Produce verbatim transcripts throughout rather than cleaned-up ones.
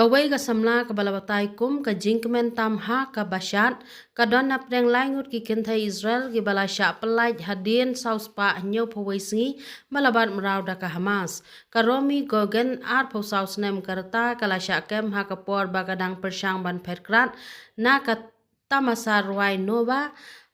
Kawei ka samla kaba la batai kum ka jingkmen tam ha kaba shad, ka don napdeng lai ngut ki kynthei Israel kiba la shah pyllait hadien saw spah hynñiew phew wei sngi ba la bat mraw da ka Hamas. Ka Romi Gogen, arphew saw snem ka rta, ka la shah kem ha ka por ba ka dang pyrshang ban phet krad na ka tamasa rwai Nova,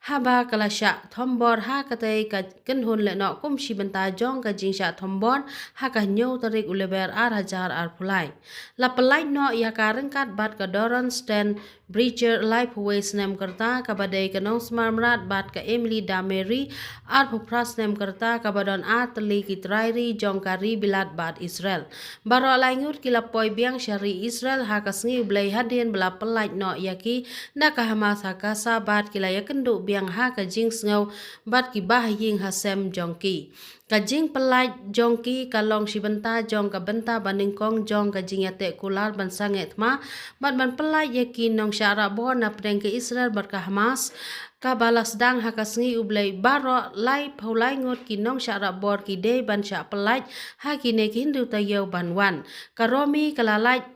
haba ka la shah thombor ha katei ka kynhun lehnoh kum shi bynta jong ka jingshah thombor ha ka hynñiew tarik u Lber ar hajar arphew lai. La pyllait noh ïa ka ryngkat bad ka Doron Sten Brecher, laiphew wei snem ka rta, kaba dei ka nongsumar mrad, bad ka Emily Da Mary, arphew phra snem ka rta, kaba don ar tylli ki trai ri jong ka ri Bilat bad Israel. Baroh lai ngut ki la poi biang sha ri Israel ha ka sngi U Blei hadien ba la pyllait noh ïa ki da ka Hamas ha Gaza, bad ki la ïakynduh biang ha ka jingsngew bad ki bahaïing hasem jong ki. Ka jingpyllait jong ki ka long shi bynta jong ka bynta banyngkong jong ka jingïateh kular ban sangeh thma bad ban pyllait ïa ki nongshah rah bor napdeng ka Israel bad ka Hamas, kaba la sdang ha ka sngi U Blei. Baroh laiphew lai ngut ki nongshah rah bor ki dei ban shah pyllait ha kine ki hynriew taïew ban wan. Ka Romi ka la lait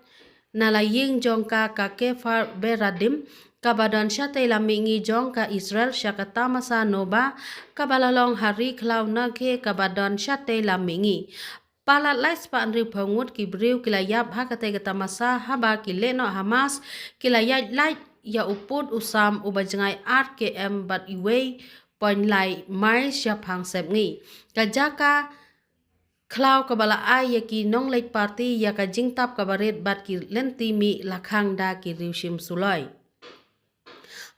na la ïing jong ka, ka Kfar Beradim, kaba don shatei lam mihngi jong ka Israel, sha ka tamasa Nova, kaba la long ha ri khlaw Negev, kaba don shatei lam mihngi. Palat lai spah hynriewphew ngut ki briew ki la ïap ha katei ka tamasa, haba ki lehnoh Hamas ki la ïaid lait ïa u pud u sam uba jngai ar K M bad uwei point lai mail shaphang sepngi. Ka jaka khlaw kaba la ai ïa ki nongleit party ïa ka jingtap kaba rit bad ki lynti mih la khang da ki riewshim suloi.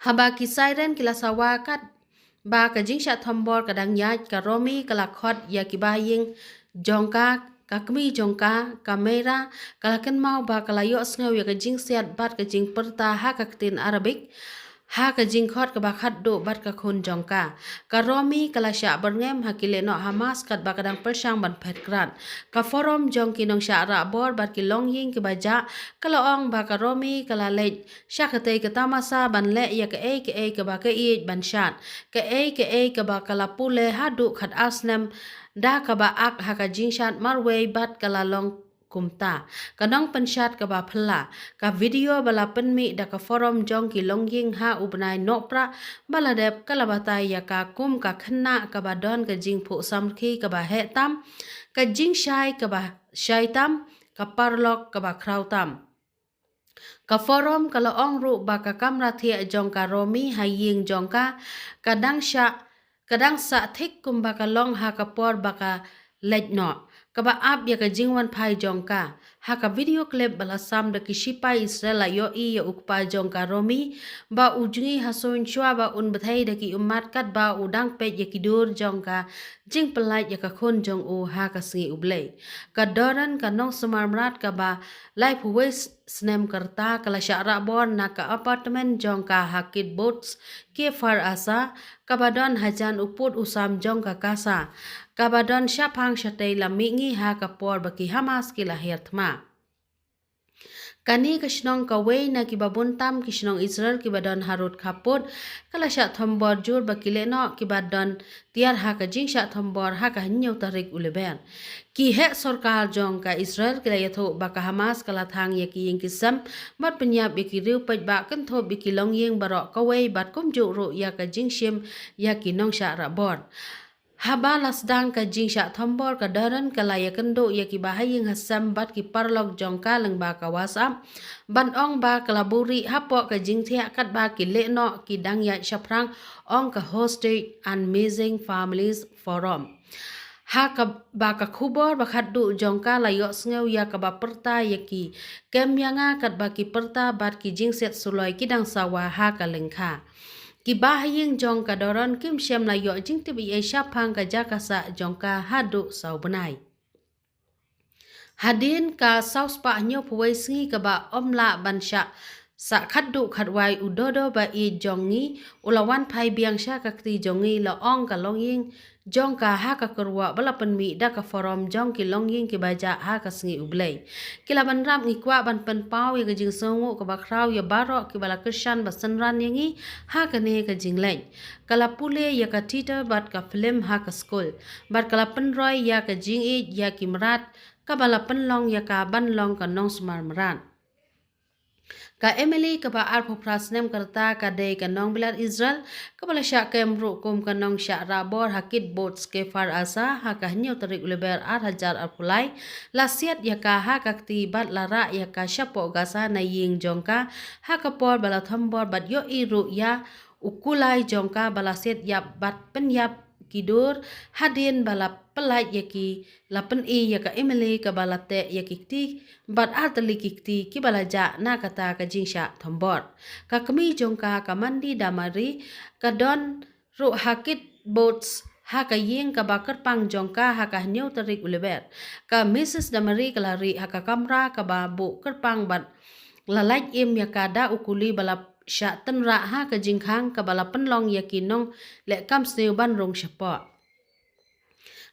Haba ki siren ki la sawa katba ka jingshah thombor ka dang ïaid, ka Romi ka la khot ïa ki bahaïing jong ka, ka kmie jong ka, ka Meira, ka la kynmaw ba ka la ïohsngew ïa ka jingsiat bad ka jingpyrta ha ka ktien Arabic ha ka jingkhot kaba khatduh bad ka khun jong ka. Ka Romi ka la shah byrngem ha ki lehnoh Hamas katba ka dang pyrshang ban phet krad. Ka forum jong ki nongshah rah bor bad ki longïing kiba jah ka la ong ba ka Romi ka la leit sha katei ka tamasa ban leh ïa kaei kaei kaba ka ïeit ban shad, kaei kaei kaba ka la pule haduh khatar snem da kaba ak ha ka jingshad marwei bad ka la long kumta ka nongpynshad kaba phylla. Ka video ba la pynmih da ka forum jong ki longïing ha u bnai Nohprah ba la dep ka la batai ïa ka kum ka khynnah kaba don ka jingphuh samrkhie kaba heh tam, ka jingshai kaba shai tam, ka paralok kaba khraw tam. Ka forum ka la ong ruh ba ka kamra thiah jong ka Romi ha ïing jong ka, ka dang shah, ka dang sah thik kumba ka long ha ka por ba ka leit noh, kaba ap ïa ka jingwan phai jong ka. Ha ka video clip ba la sam da ki shipai Israel la ïohi ïa u kpa jong ka Romi ba u jngi ha suiñ shuwa ba un bthei da ki ummat katba u dang peit ïa ki dur jong ka jingpyllait ïa ka khun jong u ha ka sngi U Blei. Ka Doron, ka nongsumar mrad kaba laiphew wei snem ka rta, ka la shah rah bor na ka apartment jong ka ha Kibbutz Kfar Aza, kaba don hajan u pud u sam jong ka Gaza, kaba don shaphang shatei lam mihngi ha ka por ba ki Hamas ki la hiar thma. Kane ka shnong, kawei na kiba bun tam ki shnong Israel kiba don harud khappud, ka la shah thombor jur ba ki lehnoh kiba don tiar ha ka jingshah thombor ha ka hynñiew tarik u Lber. Ki heh sorkar jong ka Israel ki la ïathuh ba ka Hamas ka la thang ïa ki ïing ki sem bad pynïap ïa ki riew paidbah, kynthup ïa ki longïing baroh kawei bad kumjuh ruh ïa ka jingshim ïa ki nongshah rah bor. Haba la sdang ka jingshah thombor, ka Doron ka la ïakynduh ïa ki bahaïing hasem bad ki paralok jong ka lyngba ka WhatsApp ban ong ba ka la buhrieh hapoh ka jingthiah katba ki lehnoh ki dang ïaid shaphrang, ong ka Hostage and Missing Families Forum. Ha kaba ka khubor ba khatduh jong ka la ïohsngew ïa kaba pyrta ïa ki kem ïa nga katba ki pyrta bad ki jingsiat suloi ki dang sawa ha ka lyngkha. Ki bahaïing jong ka Doron kim shym la ïoh jingtip ei ei shaphang ka jaka sah jong ka haduh saw bnai. Hadien ka saw spah hynñiew phew wei sngi kaba ym lah ban shah sah khatduh khatwai, u Dodo ba ïeit jong ngi u la wan phai biang sha ka kti jong ngi, la ong ka longïing jong ka ha ka kyrwoh ba la pynmih da ka forum jong ki longïing kiba jah ha ka sngi U Blei. Ki la bynrap, ngi kwah ban pynpaw ïa ka jingsngewnguh kaba khraw ïa baroh kiba la kyrshan ba synran ïa ngi ha kane ka jingleit. Ka la pule ïa ka theater bad ka film ha ka skul, bad ka la pynroi ïa ka jingïeit ïa ki mrad kaba la pynlong ïa ka ban long ka nongsumar mrad. Ka Emily kaba arphew phra snem ka rta ka dei ka nongbilat Israel, kaba la shah kem ruh kum ka nongshah rahbor ha kibbutz Kfar Aza ha ka hynñiew tarik u Lber ar hajar arphew lai, la siat ïa ka ha ka kti bad la rah ïa ka shapoh Gaza na ïing jong ka, ha ka por ba la thombor bad ïohi ruh ïa u kulai jong ka ba la siat ïap bad pynïap ki dur, hadien ba la pyllait ïa ki, la pyni ïa ka Emily kaba la teh ïa ki kti bad artylli ki kti kiba la jah na kata ka jingshah thombor. Ka kmie jong ka, ka Mandy Damari, ka don ruh ha kibbutz ha ka ïing kaba kyrpang jong ka ha ka hynñiew tarik u Lber. Ka Missus Damari ka la rieh ha ka kamra kaba buh kyrpang bad la lait im ïa ka da u kuli ba la shah tynrah ha ka jingkhang kaba la pynlong ïa ki nongleh kam sniew ban rung shapoh.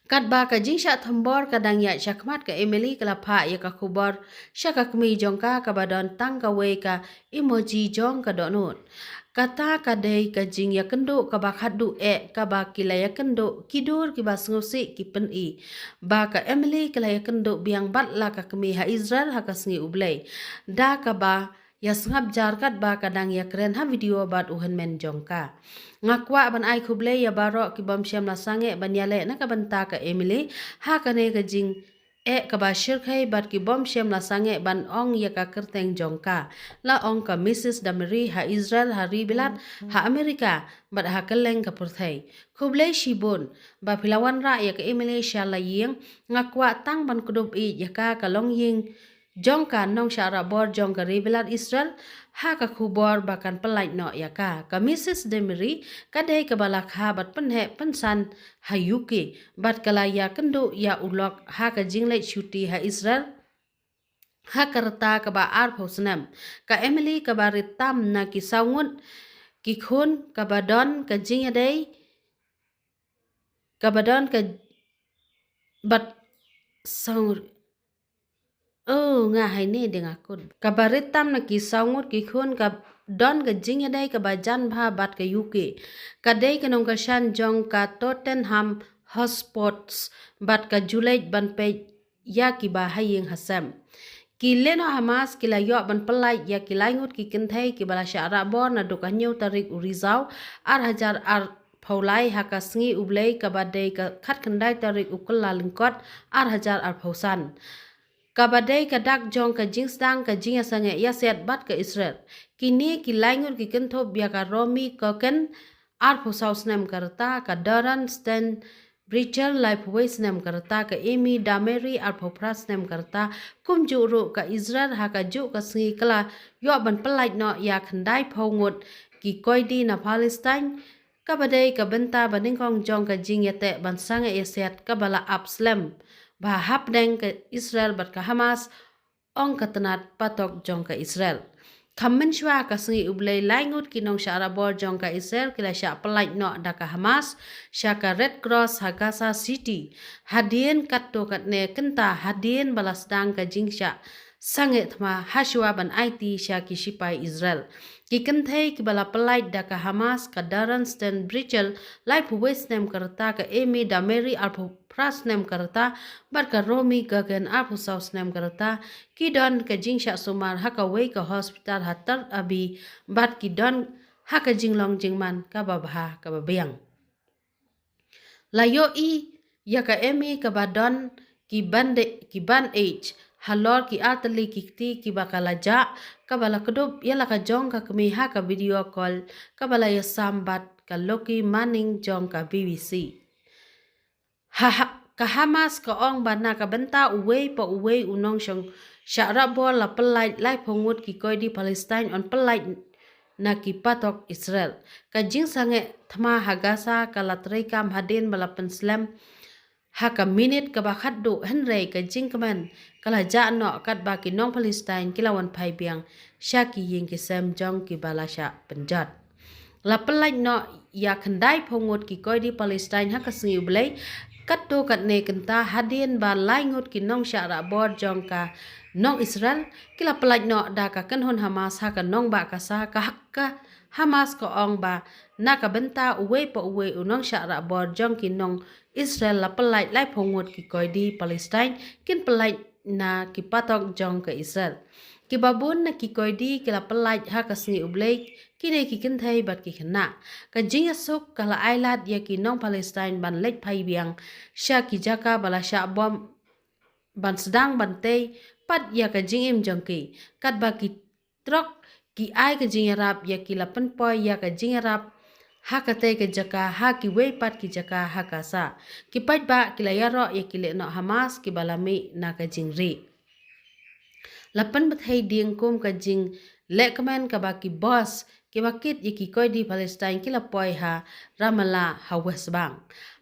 Katba ka jingshah thombor ka dang ïaid shakhmat, ka Emily ka la phah ïa ka khubor sha ka kmie jong ka kaba don tang kawei ka emoji jong ka dohnud. Kata ka dei ka jingïakynduh kaba khadduh eh kaba ki la ïakynduh ki dur kiba sngewsih, ki pyni ba ka Emily ka la ïakynduh biang bad la ka kmie ha Israel ha ka sngi U Blei, da kaba ïasngap jar katba ka dang ïakren ha video bad u hynmen jong ka. Nga kwah ban ai khublei ïa baroh ki bym shym la sangeh ban ïaleh na ka bynta ka Emily ha kane ka jingeh kaba shyrkhei bad ki bym shym la sangeh ban ong ïa ka kyrteng jong ka, la ong ka Missus Damari ha Israel, ha ri bilat, ha Amerika bad ha kylleng ka pyrthei. Khublei shibun ba phi la wanrah ïa ka Emily sha la ïing. Nga kwah tang ban kdup ïeit ïa ka, ka longïing jong ka nongshah rahbor jong ka ri bilat Israel, ha ka khubor ba kan pyllait noh ïa ka. Ka Missus Damari ka dei kaba la kha bad pynheh pynsan ha U K bad ka la ïakynduh ïa u lok ha ka jingleit shuti ha Israel ha ka rta kaba arphew snem. Ka Emily kaba rit tam na ki saw ngut ki khun, kaba don ka jingïadei, kaba don ka bad saw, oh, nga haine deng akut. Kaba rit tam na ki saw ngut ki khun, ka don ka jingïadei kaba jan bha bad ka U K. Ka dei ka nongkyrshan jong ka Tottenham Hotspurs bad ka ju leit ban peit ïa kiba ha ïing ha sem. Ki lehnoh Hamas ki la ïoh ban pyllait ïa ki lai ngut ki kynthei kiba la shah rahbor naduh ka hynñiew tarik u Risaw ar hajar arphew lai ha ka sngi U Blei kaba dei ka khatkhyndai tarik u Kyllalyngkot ar hajar arphew san. Kaba dei ka dak jong ka jingsdang ka jingïasangeh ïasiat bad ka Israel. Kine ki lai ngut ki kynthup ïa ka Romi Koken, arphew saw snem ka rta, ka Darren Sten Brichel, laiphew wei snem ka rta, ka Amy Damary, arphew phra snem ka rta, kumjuh ruh ka Israel ha kajuh ka sngi ka la ïoh ban pyllait noh ïa khyndai phew ngut ki koidi na Palestine, kaba dei ka bynta ba nyngkong jong ka jingïateh ban sangeh ïasiat kaba la ap slem bha hapdeng ka Israel bad ka Hamas, ong ka tnat patok jong ka Israel. Kham mynshuwa ka sngi U Blei, lai ngut ki nongshah rahbor jong ka Israel ki la shah pyllait noh da ka Hamas sha ka Red Cross ha Gaza City, hadien katto katne kynta hadien ba la sdang ka jingshah sangeh thma hashuwa ban aiti sha ki shipai Israel. Ki kynthei kiba la pyllait da ka Hamas, ka Darren Sten Brichel, laiphew wei snem ka rta, ka Amy Damary, arphew phra snem ka rta, bad ka Romi Gogan, arphew saw snem ka rta, ki don ka jingshah sumar ha kawei ka hospital ha Tel Aviv bad ki don ha ka jinglong jingman kaba bha kaba biang. La ïohi ïa ka Amy kaba don ki bande-, ki bandage halor ki artylli ki kti kiba ka la jah, kaba la kdup ïa la ka jong ka kmie ha ka video call kaba la ïasam bad ka Loki Manning jong ka B B C. Ha, ha, ka Hamas ka ong ba na ka bynta uwei pa uwei u nongshong shah rahbor la pyllait laiphew ngut ki koidi Palestine yn pyllait na ki patok Israel. Ka jingsangeh thma ha Gaza ka la treikam hadien ba la pynslem ha ka minit kaba khatduh, hynrei ka jingkmen ka la jah noh katba ki nong Palestine ki la wan phai biang sha ki ïing ki sem jong kiba la shah pynjot. La pyllait noh ïa khyndai phew ngut ki koidi Palestine ha ka sngi U Blei, katto katne kynta hadien ba lai ngut ki nongshah rahbor jong ka nong Israel ki la pyllait noh da ka kynhun Hamas ha ka nongbah Gaza. Ka, ka Hamas ka ong ba na ka bynta uwei pa uwei u nongshah rahbor jong ki nong Israel la pyllait laiphew ngut ki koidi Palestine kin pyllait na ki patok jong ka Israel. Kiba bun na ki koidi ki la pyllait ha ka sngi U Blei, kine ki kynthei bad ki khynnah. Ka jingïasuk ka la ailad ïa ki nong Palestine ban leit phai biang sha ki jaka ba la shah bom ban sdang ban tei pat ïa ka jingim jong ki. Katba ki trok ki ai ka jingïarap ïa ki, la pynpoi ïa ka jingïarap ha katei ka jaka ha kiwei pat ki jaka ha Gaza. Ki paidbah ki la ïaroh ïa ki lehnoh HAMAS kiba la mih na ka jingri. La pynbthei ding kum ka jinglehkmen kaba ki boss kiba kit ïa ki koidi Palestine ki la poi ha Ramallah ha West Bank,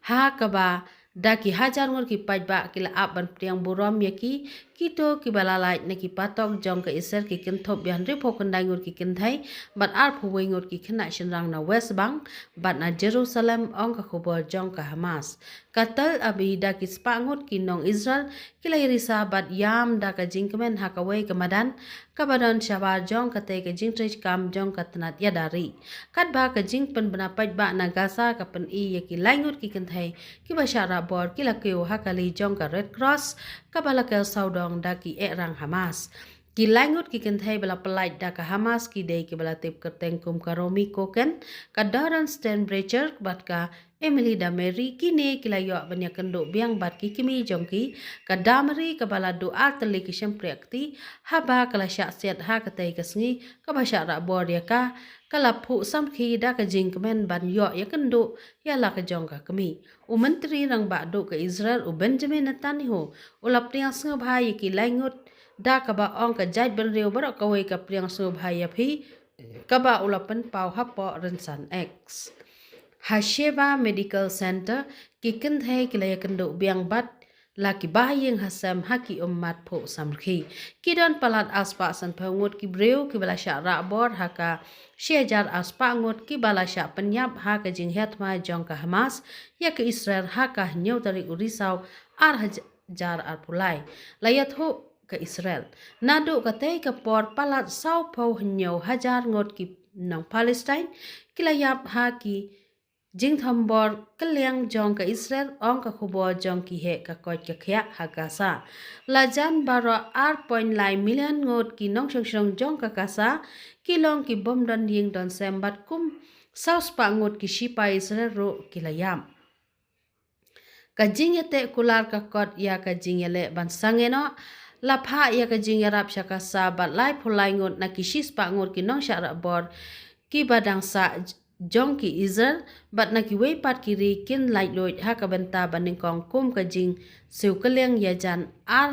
ha kaba da ki hajar ngut ki paidbah ki la ap ban pdiang burom ïa ki. Kito kiba la lait na ki patok jong ka Israel ki kynthup ïa hynriewphew khyndai ngut ki kynthei bad arphew wei ngut ki khynnah shynrang na West Bank bad na Jerusalem, ong ka khubor jong ka HAMAS. Ka Tel Aviv da ki spah ngut ki nong Israel ki la ïarisa bad ïam da ka jingkmen ha kawei ka madan kaba don shabar jong katei ka jingtrei kam jong ka tnat ïada ri. Katba ka jingpynbna paidbah na Gaza ka pyni ïa ki lai ngut ki kynthei kiba shah rah bor ki la kiew ha kali jong ka Red Cross kaba la kyrsawdong da ki ehrang HAMAS. Ki lai ngut ki kynthei ba la pyllait da ka HAMAS ki dei kiba la tip kyrteng kum ka Romi Koken, ka Doron Steinbrecher bad ka Emily Damari. Kine ki la ïoh ban ïakynduh biang bad ki kmie jong ki, ka Damari kaba la duh ar tylli ki shympriah kti haba ka la shah siat ha katei ka sngi kaba shah rah bor ïa ka, ka la phuh samrkhie da ka jingkmen ban ïoh ïakynduh ïa la ka jong ka kmie. U Myntri Rangbah Duh ka Israel u Benjamin Netanyahu u la pdiang sngewbha ïa ki lai ngut da kaba ong ka jaitbynriew baroh kawei ka pdiang sngewbha ïa phi, kaba u la pynpaw hapoh rynsan X. Ha Sheba Medical Center ki kynthei ki la ïakynduh biang bad la ki ba ha ïing ha sem ha ki ummat phuh samrkhie. Ki don palat arspah sanphew ngut ki briew kiba la shah rah bor ha ka shi hajar arspah ngut kiba la shah pynïap ha ka jinghiar thma jong ka HAMAS ïa ka Israel ha ka hynñiew tarik u Risaw ar hajar arphew lai. La ïathuh ka Israel, naduh katei ka por palat sawphew hynñiew hajar ngut ki nong Palestine ki la ïap ha ki jingthombor kylliang jong ka Israel, ong ka khubor jong ki heh ka koit ka khiah ha Gaza. La jan baroh ar point lai million ngut ki nongshong shnong jong ka Gaza ki long ki bym don ïing don sem bad kum sawspah ngut ki shipai Israel ruh ki la ïap. Ka jingïateh kular ka kot ïa ka jingïaleh ban sangeh noh la phah ïa ka jingïarap sha Gaza bad laiphew lai ngut na ki shispah ngut ki nongshah rah bor kiba dang sah jong ki Israel bad na kiwei pat ki ri kin laitluid ha ka bynta ba nyngkong kum ka jingsiew kylliang ïajan ar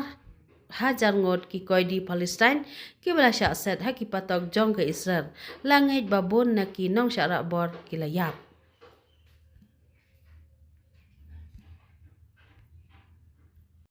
hajar ngut ki koidi Palestine kiba la shah set ha ki patok jong ka Israel. La ngeit ba bun na ki nongshah rah bor ki la ïap.